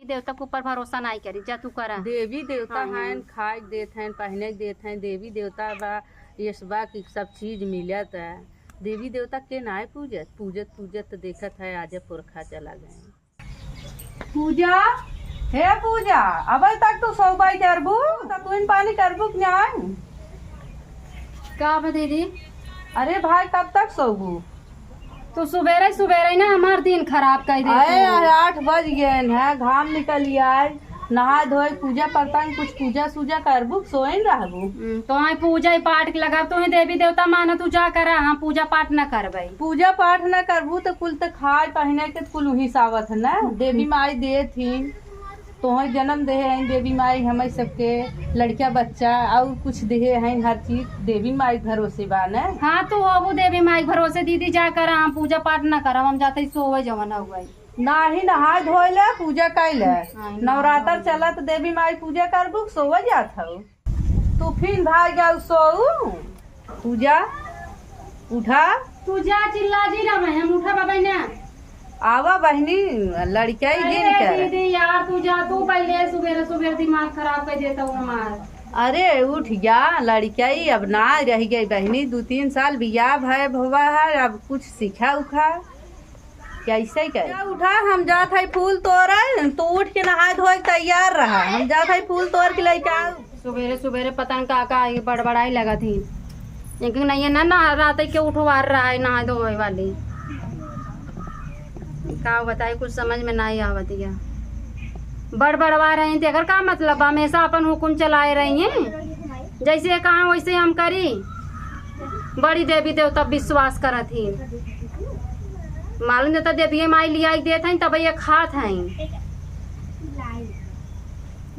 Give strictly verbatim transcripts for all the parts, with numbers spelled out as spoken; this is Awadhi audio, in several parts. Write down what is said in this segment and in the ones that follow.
देवता के ऊपर भरोसा नाई करी, जा तू करा। देवी देवता हाँ, हैं, हाँ। खाए के देत हैं, पहने के देत हैं, देवी देवता बा, यस बा कि सब चीज मिलत है। देवी देवता के नाय पूजत, पूजत, पूजत तो देखत है, आजे पुरखा चला गए। पूजा, हे पूजा, अबे तक तू सौबाई करबू, त तू इन पानी करबू कि नाय? का बा दीदी? अरे भाई, कब तक सोबू? तू सुबेरे सुबेरे ना हमार दिन खराब कर देती अरे, है। आठ बज गए हैं, घाम निकल आए, नहा धोए, पूजा करता है, कुछ पूजा सूजा करबू, सोइन रहबू। हम्म, तो आई पूजा ही पाठ के लगा, तू ही देवी देवता माना, तू जा करा, हम पूजा पाठ न करबे। पूजा पाठ न करबू तो कुल तो खाए पहने के कुल वहीं सावत है ना, देवी माई दे थी। तोहर जन्म देहे हैं देवी माई, हमें सबके लड़का बच्चा और कुछ देहे हैं, हर चीज देवी माई के भरोसे बा न। हाँ, तू होबू देवी माई के भरोसे दीदी, जा करा, हम पूजा पाठ ना करब, हम जाते ही सोवे जवन हुआ। नाही, नहाए धोए ले, पूजा कर ले। हाँ, नवरात्र नहाए चलत देवी माई पूजा करबू, सोवे जात हऊ। तू फिन भाग जाऊ सोऊ। पूजा, उठा। तू जा चिल्ला जी ना भाई, हम उठा बाबा ना। आवा बहनी, लड़काई अरे दिन कर। दीदी यार, तू जा, तू पहले सुबेरे सुबेरे दिमाग खराब कर देता हूँ हमार। अरे उठ जा लड़काई, अब ना रह गई बहनी, दो तीन साल बियाह भय भवा है, अब कुछ सीखा उखा। कैसे कर? जा उठा, हम जात है फूल तोड़े, तू उठ के नहाए धोए के तैयार रहा, हम जात है फूल तोड़ के लेके आओ। सुबेरे सुबेरे पता न का का ये बड़बड़ाई लगत ही। एक नहीं है ना, ना रात के उठवार रहा है नहाए धोए वाली। का बताए, कुछ समझ में नहीं आवत है। बड़बड़वा रही थी, अगर का मतलब, हमेशा अपन हुकुम चलाए रही हैं। जैसे ये कहा वैसे हम करी। बड़ी देवी देवता विश्वास करत ही। मालूम देता देवी माई लिया देत हैं, तब ये खात हैं।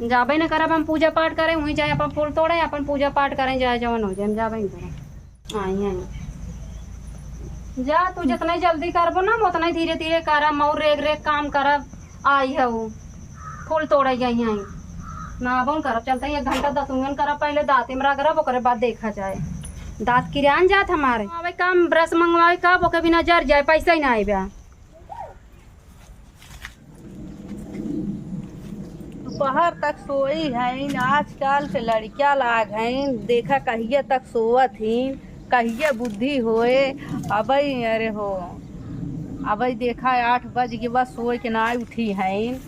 जाबे न करब हम पूजा पाठ करें, वहीं जाए अपन फूल तोड़े, अपन पूजा पाठ करें, जाए जवन हो जाए, हम जाबे न करब। आई हैं। जा, तू जितना जल्दी करबो ना, हम उतना ही धीरे धीरे करब, और रेग रेग काम करब। आई है वो, फूल तोड़े गई हैं। ना बोल करब, चलते ही एक घंटा दतुनियन करब, पहले दाँते में रगड़ब, ओकरे बाद देखा जाए। दाँत किरान जात हमारे। आवे काम, ब्रश मंगवावे कब, ओके बिना जर जाए, पैसा ही ना आइबा। दोपहर तक सोई हईन, आजकल के लड़किया लाग हईन, देखा कहिया तक सोवत हीन, कहिया बुद्धि होए। अबई, अरे हो, अबई देखा आठ बज गए, बस सोए के नाई उठी हईन,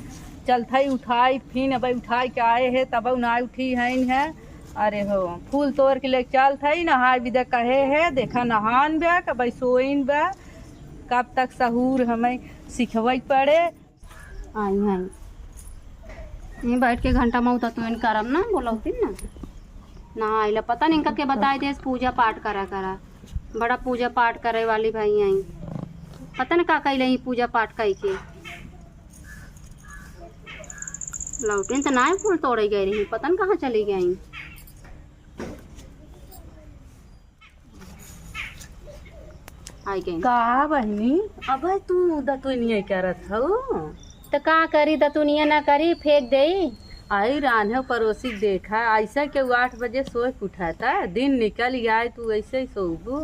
चलत हई उठाई, फिन अबई उठाई के आए है, तब नाई उठी हईन है। अरे हो, फूल तोड़ के ले चलत हई, नहाए बिदा कहे है, देखा नहान बा, कबई सोइन बा, कब तक सहूर हमें सिखवई पड़े। आई हैं। यहीं बैठ के घंटा मऊ ततुएन करब ना, बोलौती ना। ना आइला, पता नहीं इनका के बताए देस, पूजा पाठ करा करा। बड़ा पूजा पाठ करे वाली भाई आई। पता न का कैले ही पूजा पाठ कई के। लौटिन त नाय फूल तोड़े गए रही, पता न कहाँ चली गई। आई गई। का बहिनी, अबे तू दतुनिया करत हऊ? त का करी, दतुनिया ना करी, फेंक देई। आई रान्हे पड़ोसी के देखा, ऐसा केहू आठ बजे सोए के उठाता, दिन निकल आए, तू ऐसे ही सोबू?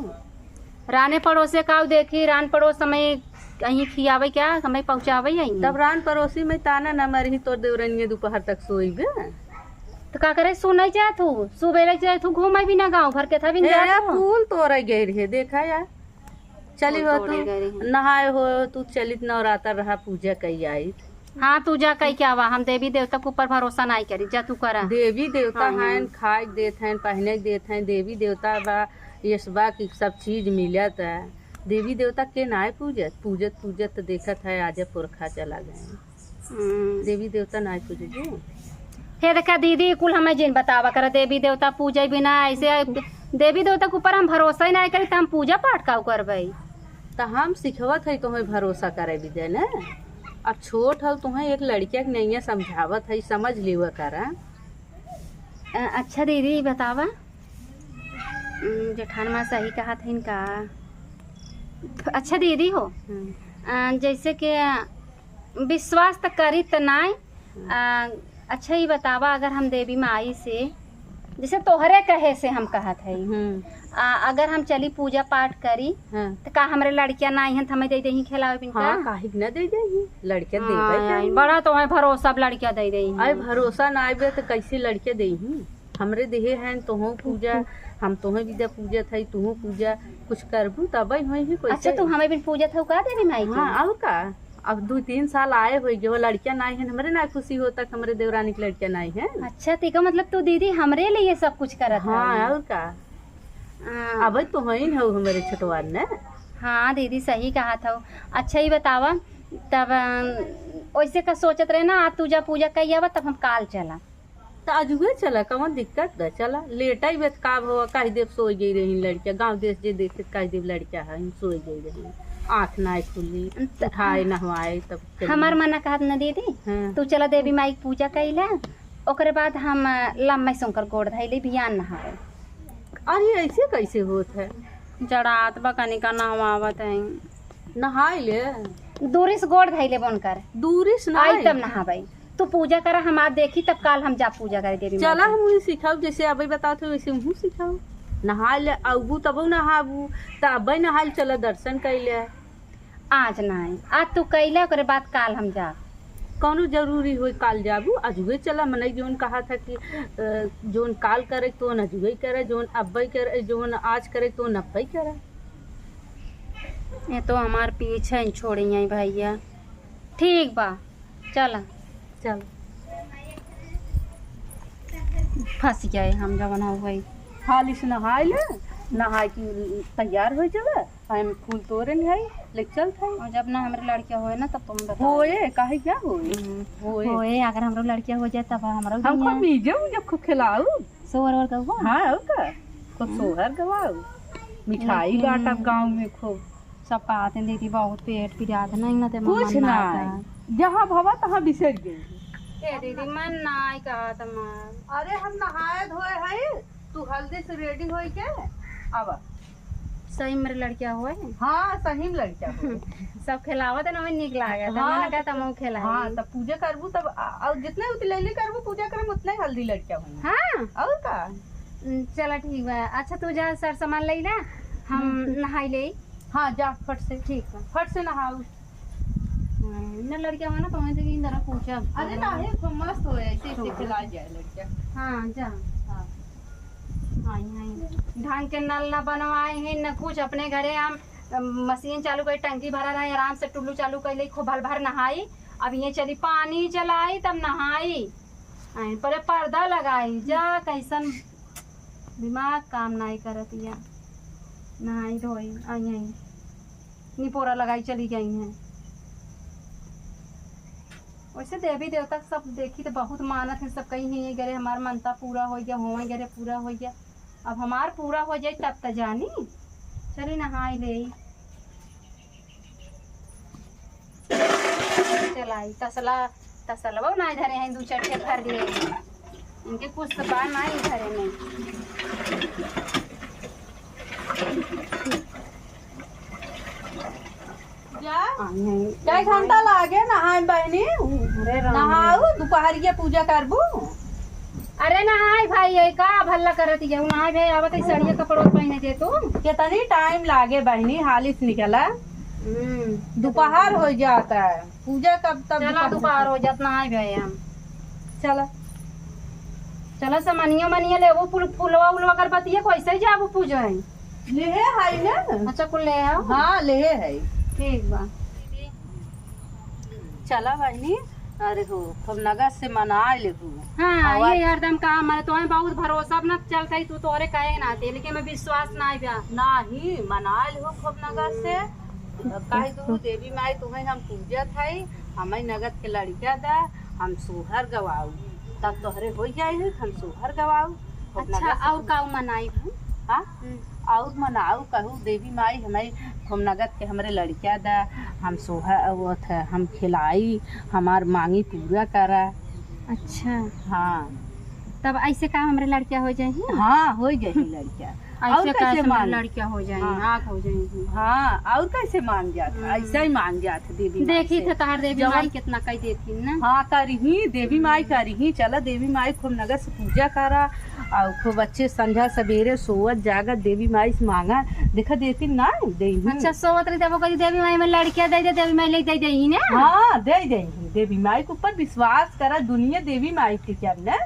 रान्हे पड़ोसे काऊ देखी, रान पड़ोस समय कहीं खियावे क्या, समय पहुँचावे यहीं। तब रान पड़ोसी में ताना न मरही, तोर देवरनिया दोपहर तक सोइबे। त का करे, सुनै जात हूँ, सुबेरे जात हूँ, घूमै भी ना गाँव भर के था भी ए, जात हूँ। फूल तोड़े गए रहे, देखा यार। चली फूल हो तोड़े तू, गए रहे। नहाए हो तू, चलित नवरात्र रहा, पूजा कई आई। हाँ, तू जा कई के आवा, हम देवी देवता के ऊपर भरोसा नाई करी, जा तू करा। देवी देवता हाँ, हैं, हाँ। खाए के देत हैं, पहने के देत हैं, देवी देवता बा, यस बा कि सब चीज मिलत है। देवी देवता के नाय पूजत, पूजत, पूजत तो देखत है, आजे पुरखा चला गए। हम्म। देवी देवता नाय पूजबू। हे देखा दीदी, कुल हमें जिन बतावा करा, देवी देवता पूजे बिना ऐसे देवी देवता के ऊपर हम भरोसा ही नाय करी, त हम पूजा पाठ काऊ करबै? त हम सिखवत है तुम्हें भरोसा करे बिदे ने। अब छोट हल, तुम्हें एक लड़किया के नैया समझावत है, समझ लेवा करा। अ, अच्छा दीदी, ई बतावा, उम, जेठानमा सही कहत हइन का? अच्छा दीदी हो, हम्म। अ, जैसे कि विश्वास त करी त नाय। हम्म। अ, अच्छा, ई बतावा, अगर हम देवी माई से जैसे तोहरे कहे से हम कहत हई। हम्म। आ, अगर हम चली पूजा पाठ करी, हाँ। त का हमरे लड़किया नाहीं हैं, त हमें दे देही खेलावे बिन का? हाँ, काहे के ना दे देही? लड़किया हाँ, देबे आई, करी। बड़ा तोहे भरोसा, अब लड़किया दे देही। अरे, भरोसा ना आइबे त कैसे लड़किया देही? हमरे देहे हैं, तोहो पूजा, हम तोहे विद्या पूजत हई, तोहो पूजा, कुछ करबू तबै होई ही कोई अच्छा, तू हमें बिन पूजत हऊ का देवी माई के? हाँ, और का? अब दू तीन साल आए होई गए, वो लड़किया नाहीं हैं, हमरे ना खुशी होता कि हमरे देवरानी के लड़किया नाहीं हैं। अच्छा, तो एकर मतलब तू दीदी हमरे लिए सब कुछ करत हाँ, हऊ। और का? हाँ। अब तो होइन हऊ हमरे छोटवार ने। हाँ दीदी, सही कहत हऊ। अच्छा, ई बतावा, तब, अम, ओइसे का सोचत रहे ना, आज तू जा पूजा कई आवा, तब हम काल चला। त अजुए चला, कवन दिक्कत बा? चला, लेट आई बे त का भवा, कहि देब सोई गई रही लड़किया, गाँव देश जे देखे त कहि देब लड़किया है, सोई गई रही, आँख नाहीं खुली, त उठाए नहवाए, तब चली। हमार मना कहत न दीदी, हाँ। तू चला देवी माई के पूजा कइला, ओकरे बाद हम, अ, लम्मा से उनकर गोड़ धइले, बिहान नहावे। अरे, ऐसे कैसे होत है? जड़ात बा, कनिका नहवावत है। नहाई ले। दूरी से गोड़ धइले बनकर। दूरी से आई नहाई। तब नहाबई। तू पूजा करा, हम आज देखी, तब काल हम जा पूजा करे देवी चला, माई के। हम वही सिखाऊ, जैसे अबे बतावत हो, वैसे हमहू सिखाऊ। नहाई ले, अबू तबो नहाबू, त अबे नहाई ले, चला दर्शन कइले। आज नाहीं, आज तू कइले, ओकरे बाद काल हम जा। कौनो जरूरी होई काल जाबू, अजुए चला। मनई जौन कहा था कि, अ, जौन काल करे, तोन अजुए करे, जौन अब्बे करे, जौन आज करे, तोन अब्बे करे। ये तो हमार पीछे ही छोड़ी हैं भैया। ठीक बा, चला। चल। फंस गए हम जवन हो गई। हाली से नहाई ले, नहाई के तैयार हो जावे, हम फूल तोड़े ले आई, ले चल थाई। और जब ना हमरे लड़किया होए ना, तब तुम बताओ। होए, काहे क्या होए? हम्म। होए। होए, अगर हमरो लड़किया हो जाए, तब हमरो हमको दुनिया। मीजे उजे खूब खिलाऊ। सोहर और गवा? हाँ, और का? खूब हम्म। सोहर गवाऊ, मिठाई लेकिन बांटब गाँव में खूब। सब कहत हैं, "दीदी, बहुत पेट पिरात है, नहीं ना ते कुछ मन ना नहीं। का।" जहाँ भवा तहाँ बिसर गई। ए दीदी, मन नाई कहत हमार। अरे, हम नहाए धोए हई, तू हल्दी से रेडी होई के आवा। सही मेरे लड़किया होए? हाँ, सही में लड़किया होए। सब खिलावत है ना, हमें नीक लागत है। हाँ, मन का तो तमो खिलाई। हाँ, तब पूजा करबू तब, आ, और जितने उतलेली करबू पूजा करम, उतने हल्दी लड़किया होई। हाँ? और का? हम्म, चला ठीक बा। अच्छा, तू जा सर सामान ले ला, हम हम्म। नहाई ले। हाँ, जा फट से। ठीक बा। फट से नहाऊ। हम्म, ना लड़किया हो ना, तो वहीं से कहीं तरह पूछा। अरे ना, ये तो मस्त हो, ऐसे, ऐसे हाँ। खिला जाए लड़किया। हाँ, जा। हाँ। आई, आई। ढंग के नल ना बनवाए हैं, न कुछ। अपने घरे हम, अम, मशीन चालू करी, टंकी भरा रहे, आराम से टुल्लू चालू कर ले, खूब भर भर नहाई। अब ये चली पानी चलाई, तब नहाई। आई, पहले पर्दा लगाई, जा कैसन दिमाग काम नाई करत या। नहाई धोई, आई, आई। निपोरा लगाई चली गई हैं। वैसे देवी देवता के सब देखी तो बहुत मानत हैं, सब कही हैं, "ये गरे हमार मनता पूरा हो गया, होए गरे पूरा हो गया।" अब हमार पूरा हो जाई तब त जानी। चली नहाई ले। चलाई तसला, तसलवा ना धरे हैं, दू चार ठे भर दिए हैं। इनके कुछ तो बा ना ही घरे में। जा। आ, नहीं। कई घंटा लागे नहाए बहनी? अरे राम। नहाऊ, दोपहरिया पूजा करबू। अरे नहाए भाई, ये का भल्ला करत जाऊ? नहाए भाई, आवत है, सड़िया कपड़ों पहने दे तू। कितनी टाइम लागे बहनी, हाली से निकला। हम्म। दोपहर हो जाता है, पूजा कब तक चला, दोपहर दोपहर हो जात, नहाए भाई हम। चला। चला, सामानिया मानिया लेबू, फूल, फूलवा उलवा, अगरबत्तिया, कैसे जाबू पूजा है? लेहे है ना? अच्छा, कुल ले आओ। हाँ, लेहे है। ठीक बा। चला बहनी, अरे हो, खूब नगद से मना लेबू। हाँ, आवाज ये हरदम काम है, तोहे बहुत भरोसा अपना चलता ही, तू तोरे कहे ना थे, लेकिन मैं विश्वास ना आइबा। नाही, मना लेबू खूब नगद से। काहे तू देवी माई, तुम्हें हम पूजत है, हमें नगद के लड़किया दा, हम सोहर गवाऊ, तब तोहरे हो जाए है, हम सोहर गवाऊ। खूब अच्छा, नगद से और पूज- का मनाई हम? हाँ? हम्म। और मनाऊ, कहू, "देवी माई, हमें खूब नगद के हमरे लड़किया दा, हम सोहर, वो थ-, हम खिलाई, हमार मांगी पूरा करा।" अच्छा। हाँ। तब ऐसे का हमरे लड़किया हो जाही? हाँ, हो जाही लड़किया। और ऐसे कैसे कैसे मान? लड़कियां हो जाए, हाँ। आँख हो जाए। हाँ, और कैसे मान जात है? हम्म। ऐसा ही मान जात है देवी माई देखी से। थे तहार देवी जवन माई कितना कह देती ना। हाँ, करिही, देवी माई करिही, चला देवी माई खूब नगर से पूजा करा और खूब अच्छे संझा सवेरे सोवत जागत देवी माई से मांगा। देखा देती ना, देही। अच्छा, सोवत रही तब कही देवी माई में लड़कियां दे दे, देवी माई ले दे देही ना। हाँ, दे देही। देवी माई के ऊपर विश्वास करा, दुनिया देवी माई के क्या ना।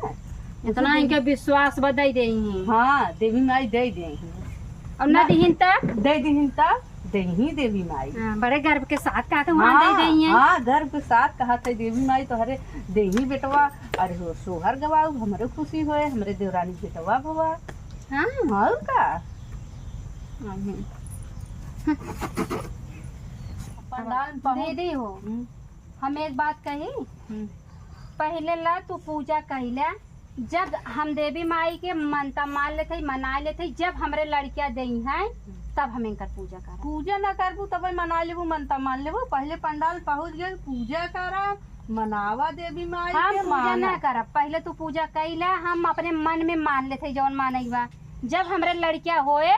इतना इनके विश्वास बा, दे देही। हाँ, देवी माई दे देही। और ना ना। दिहिन तब? दे दिहिन तब देही देवी माई। हाँ, बड़े गर्व के साथ कहा थे, वहाँ दे हाँ, देही है। हाँ, गर्व के साथ कहा थे देवी माई तोहरे देही बेटवा। अरे हो, सोहर गवाऊ, हमरे खुशी होए, हमरे देवरानी बेटवा भवा। हाँ। और का? हम्म। पंडाल में पहुँच दीदी हो, हम्म। हम एक बात कही, हम्म। पहले ला तू पूजा कइला, जब हम देवी माई के मनता मान लेत हई, मना लेत हई, जब हमरे लड़किया देई हैं, तब हम इनकर पूजा करब। पूजा ना करबू, तब मना लेबू, मनता मान लेबू। पहले पंडाल पहुँच गए, पूजा करा, मनावा देवी माई हम के, पूजा माना। ना करब, पहले तू पूजा कइला, हम अपने मन में मान लेत हई जौन माने के बा। जब हमरे लड़किया होए,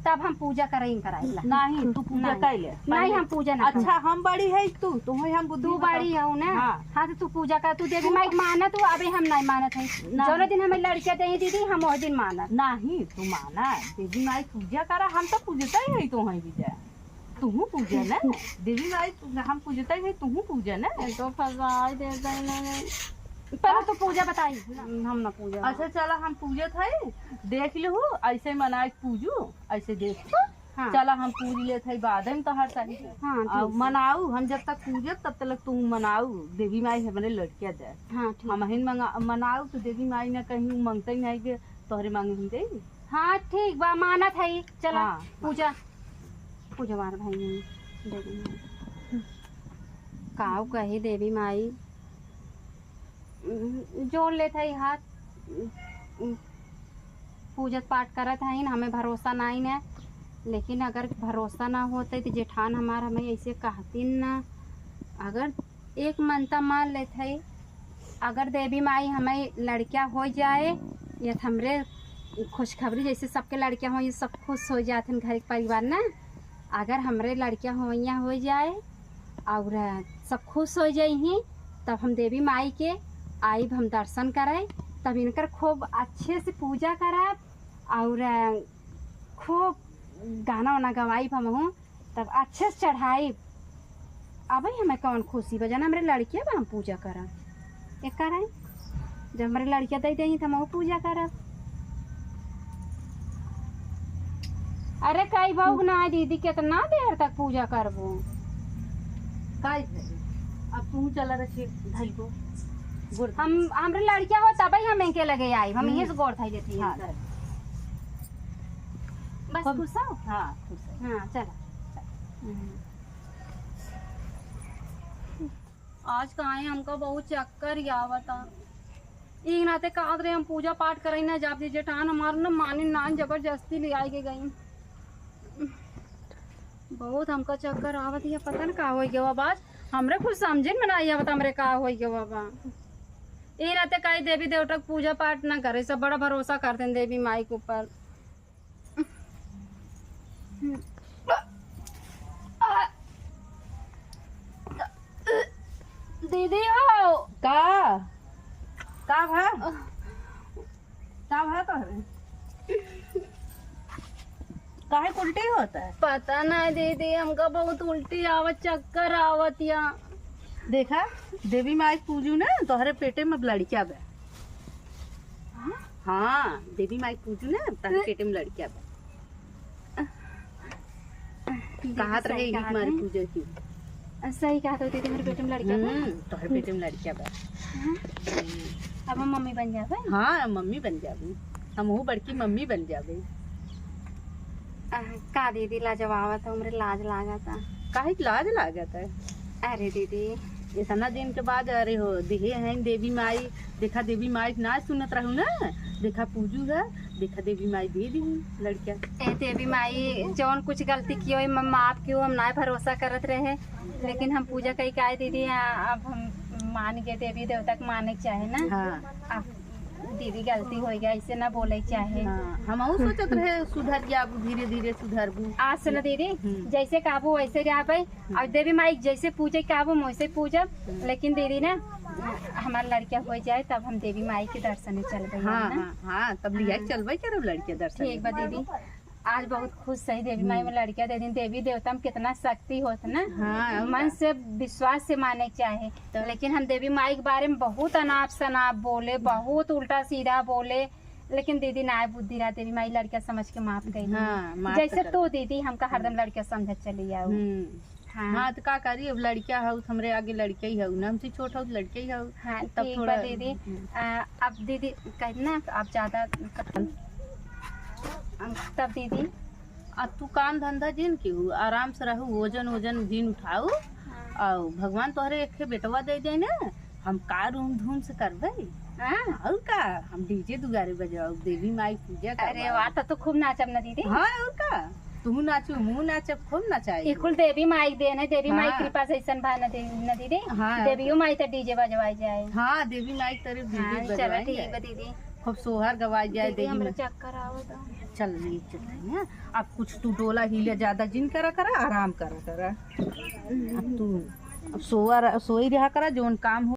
तब हम पूजा करई कराइला। नहीं, तू पूजा नहीं। कइले। नहीं, पहले हम पूजा ना करब। अच्छा, हम बड़ी है तू, तुम्हें हम बुद्धि तू बताओ। बड़ी हो ना? हाँ। हाँ, तो तू पूजा कर, तू देवी माई के माना, तू अबे हम नहीं मानत है। नहीं। जौने दिन हमें लड़किया दे दीदी, हम वही दिन मानब। नहीं, तू माना, देवी माई पूजा करा, हम तो पूजते ही है तुम्हें विजय। तुहू पूजा ना, देवी माई तू, हम पूजते ही है, तुहू पूजा ना। ये तो फंसाई दे दे ना। पहले तो पूजा बताई। हम ना पूजा। अच्छा, चला, हम पूजत है, देख लहू, ऐसे मनाए पूजू, ऐसे देख। हाँ। चला, हम पूज लेत है, बाद में तोहार सही। हाँ, और ठीक। मनाऊ, हम जब तक पूजब, तब तक तू मनाऊ, देवी माई हमरे लड़किया दे। हाँ, ठीक। हम हिन मंगा-, मनाऊ, तो देवी माई ने कहीं मंगते ही नहीं के तोहरे मांगे हम देई। हाँ, ठीक बा, मानत है। चला, हाँ। पूजा, पूजा मार भाई, देवी माई। काऊ कही देवी माई, जोड़ लेत हई हाथ, पूजत पाठ करत हईन, हमें भरोसा नाई न, लेकिन अगर भरोसा ना होते तो जेठान हमार हमें ऐसे कहतीन ना। अगर एक मनता मान लेत हई, अगर देवी माई हमें लड़किया हो जाए, या तो हमरे खुशखबरी जैसे सबके लड़किया हो, ये सब खुश हो जात हन घर के परिवार ना। अगर हमरे लड़किया हो, यहाँ हो जाए, और सब खुश हो जइहीं, तब हम देवी माई के आइब, हम दर्शन करब, तब इनकर खूब अच्छे से पूजा करब और खूब गाना वाना गवाइब हमहूँ, तब अच्छे से चढ़ाइब। अबे हमें कौन खुशी बा, जना हमरे लड़किया बा, हम पूजा करब। एक करे, जब हमरे लड़किया दे देही, त हमहू पूजा करब। अरे, कई भौग ना है दीदी, कितना देर तक पूजा करबो? काई भौग? अब तू चला रखी धई को। गोड़ हम, हमरे लड़किया हो, तबे हम इनके लगे आइब, हम हम्म। इहे से गोड़ धई लेती हैं। हाँ, चल। बस खुश हो? हाँ, खुश हो। हाँ, चला। हम्म। आज काहे हमका बहुत चक्कर ही आवता। ई नाते कहत रहे हम पूजा पाठ करई ना जाब, जे जेठान हमार न मानिन ना, जबरदस्ती ले आए के गई। बहुत हमका चक्कर आवत है, पता न का होई गवा बा। आज हमरे खुद समझे में ना आवत हमरे का होई गवा बा। ई नाते काहे देवी देवता के पूजा पाठ ना करे, सब बड़ा भरोसा करते हैं देवी माई के ऊपर। दीदी हो। का? का भा? का भा तोहरे? काहे उल्टी होता है? पता ना दीदी, हमका बहुत उल्टी आवत, चक्कर आवत या। देखा, देवी माई पूजू ना, तोहरे पेटे में अब लड़किया बा। हाँ, देवी माई पूजू ना, तोहरे पेटे में लड़किया बा। दीदी कहत सही रहे, कहत मारे हैं। पूजा की। सही कहत हो दीदी, हमरे पेटे में लड़किया बा। हम्म, तोहरे पेटे में लड़किया बा। हाँ। अब हम मम्मी बन जाबे? हाँ, मम्मी बन जाबे। हमहू बड़की मम्मी बन जाबे। आ, का दीदी लाजवावत हो, हमरे लाज लागत है। काहे के लाज लागत है? अरे दीदी। इतना दिन के बाद, अरे हो, दिहे हैं देवी माई, देखा देवी माई ना सुनत रहू ना, देखा पूजू है, देखा देवी माई दे दी लड़किया। ए देवी माई, जौन कुछ गलती कियो, ए माफ कियो, हम ना भरोसा करत रहे, लेकिन हम पूजा कई के आए दीदी, आ, अब हम मान गए, देवी देवता के माने के चाहे ना। हाँ। अब दीदी, गलती होइ गया, ऐसे ना बोले चाहे। हाँ, हमहू सोचत रहे सुधर जाबू, धीरे धीरे सुधरबू। आज से ना दीदी, हम्म। जैसे कहबू वैसे रहबे। और देवी माई जैसे पूजे कहबू वैसे पूजब। हम्म। लेकिन दीदी ना, हमार लड़का होइ जाए तब हम देवी माई के दर्शन चलबे हाँ, ना। हाँ, हाँ, तब लिया हाँ। चलबे करब लड़के दर्शन। ठीक बा दीदी। आज बहुत खुश है देवी माई में लड़का दे दिन। देवी देवता में कितना शक्ति होत ना। हाँ, और मन का? से विश्वास से माने के चाहे। तो लेकिन हम देवी माई के बारे में बहुत अनाप शनाप बोले, बहुत उल्टा सीधा बोले, लेकिन दीदी ना आए बुद्धि रहा, देवी माई लड़का समझ के माफ कर दी। हाँ, माफ जैसे तो कर तू दीदी हमका हरदम लड़का समझत चली आओ। हम्म। हाँ। हाँ, तो का करी, अब लड़का हऊ, हमरे आगे लड़का ही हऊ ना, हमसे छोट हऊ, लड़का ही हऊ। हाँ, तब ठीक थोड़ा बा दीदी। हम्म। आ, अब दीदी कहना आप ज्यादा, तब दीदी अब तू काम धंधा जिन केहू, आराम से रहू, वजन वजन जिन उठाऊ। हाँ। और भगवान तोहरे एक ठे बेटवा दे दे ना, हम का रूम धूम से करबे। हाँ। और का, हम डीजे दुआरे बजाऊ, देवी माई पूजा करवाऊ। अरे वाह, तो तू खूब नाचब ना दीदी। हाँ, और का, तू नाचू, हमहू नाचब, खूब नचाई। ई कुल देवी माई के देन है, देवी माई हाँ। कृपा से ऐसन भा न दे-, न दीदी। हाँ। देवियो माई तो डीजे बजवाई जाए। हाँ, देवी माई के तरफ डीजे हाँ, चलो बजवाई ठीक जाए। बा दीदी। खूब सोहर गवाई जाए दीदी, देवी हमरा माई। चक्कर आवत बा। चल, नहीं चल रही है। अब कुछ तू डोला हिले ज्यादा जिन करा करा, आराम करा करा। अब तू अब सोआ रह-, सोई रहा करा, जौन काम हो